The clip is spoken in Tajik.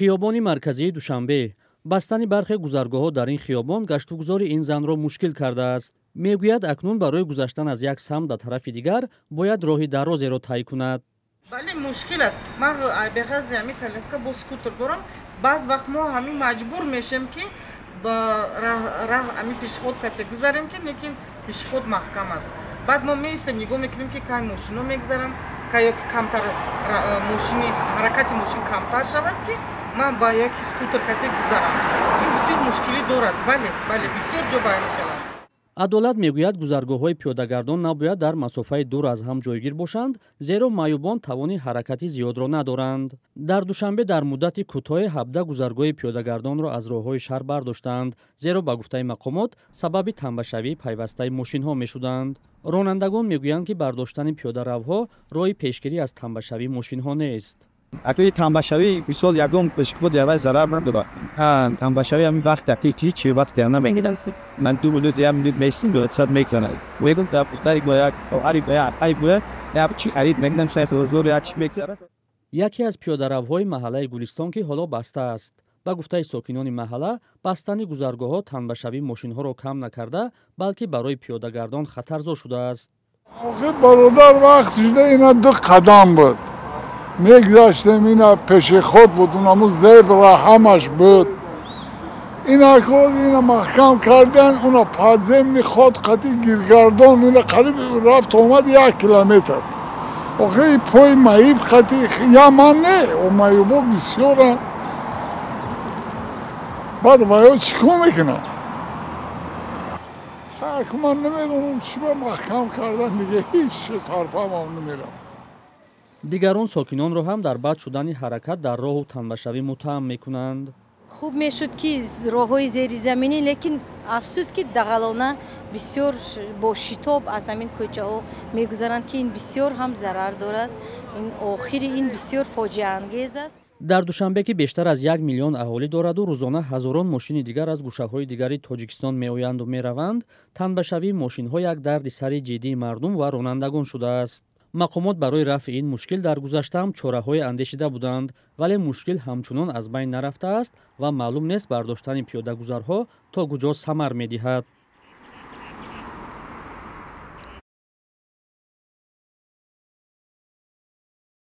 Хиёбони марказии Душанбе. Бастани бархе гузаргоҳҳо дар ин хиёбон гаштугузори ин занро мушкил кардааст. Мегӯяд, акнун барои гузаштан аз як самт ба тарафи дигар бояд роҳи дарозеро тай кунад. Бале, мушкил аст. Ман беғарзи ҳамин коляска бо скутер дорам. Баъз вақт мо ҳамин маҷбур мешем, ки ба раҳ ҳамин пешход кате гузарем, ки лекин пешход маҳкам аст. Баъд мо меистем, нигоҳ мекунем, ки кай мошино мегузаранд, кай ё ки камтар мошини, ҳаракати мошин камтар шавад, ки ман ба яки скутер кате гузарам. Ин бисёр мушкилӣ дорад. Бале, бале, бисёр ҷо ба ҳамин хел аст. Адолат мегӯяд, гузаргоҳҳои пиёдагардон набояд дар масофаи дур аз ҳам ҷойгир бошанд, зеро маъюбон тавони ҳаракати зиёдро надоранд. Дар Душанбе дар муддати кӯтоҳе 17 гузаргоҳи пиёдагардонро аз роҳҳои шаҳр бардоштаанд, зеро ба гуфтаи мақомот сабаби тамбашавии пайвастаи мошинҳо мешуданд. Ронандагон мегӯянд, ки бардоштани пиёдаравҳо роҳи пешгирӣ аз тамбашавии мошинҳо нест. Акои тамбашавӣ, мисол, ягон пешход явай зарар надорад. Тамбашавӣ ҳамин вақт дақиқ ҳеҷ вақт намегирад. Ман 2 минут, як минут меистим, сад мегзанад. Мегӯм, дар духтари бо як хоҳари бо як ай бояд як чи харид мекунам, шайх ҳузур як чи мегзарад. Яке аз пиёдаравҳои маҳаллаи Гулистон, ки ҳоло баста аст. Ба гуфтаи сокинони маҳалла, бастани гузаргоҳҳо танбашавии мошинҳоро кам накарда, балки барои пиёдагардон хатарзо шудааст. Охи бародар, вақт шуда, ина ду қадам буд, мегузаштем, ина пешеход буд, унаму зебра ҳамаш буд. Ина ина маҳкам кардан, уна подземный ход қати гиргардон, ина қариб рафт омад 1 километр. Охи пои маиб қати я ман не, о маибо бисёранд. Баъд ваё чӣ кор мекунад? Шак, ман намедонам, чӣ ба маҳкам кардан, дига ҳеҷ сарфамам намерам. Дигарон сокинонро ҳам дар бад шудани ҳаракат дар роҳу танбашавӣ муттаҳам мекунанд. Хуб мешуд, ки роҳҳои зеризаминӣ, лекин афсӯс, ки дағалона бисёр бо шитоб аз ҳамин кӯчаҳо мегузаранд, ки ин бисёр ҳам зарар дорад. Ин охири ин бисёр фоҷиаангез аст. Дар Душанбе, ки бештар аз 1 миллион аҳолӣ дораду рӯзона ҳазорон мошини дигар аз гӯшаҳои дигари Тоҷикистон меоянду мераванд, танбашавии мошинҳо як дарди сари ҷиддии мардум ва ронандагон шудааст. Мақомот барои рафъи ин мушкил дар гузаштаам чораҳое андешида буданд, вале мушкил ҳамчунон аз байн нарафтааст ва маълум нест, бардоштани пиёдагузарҳо то куҷо самар медиҳад.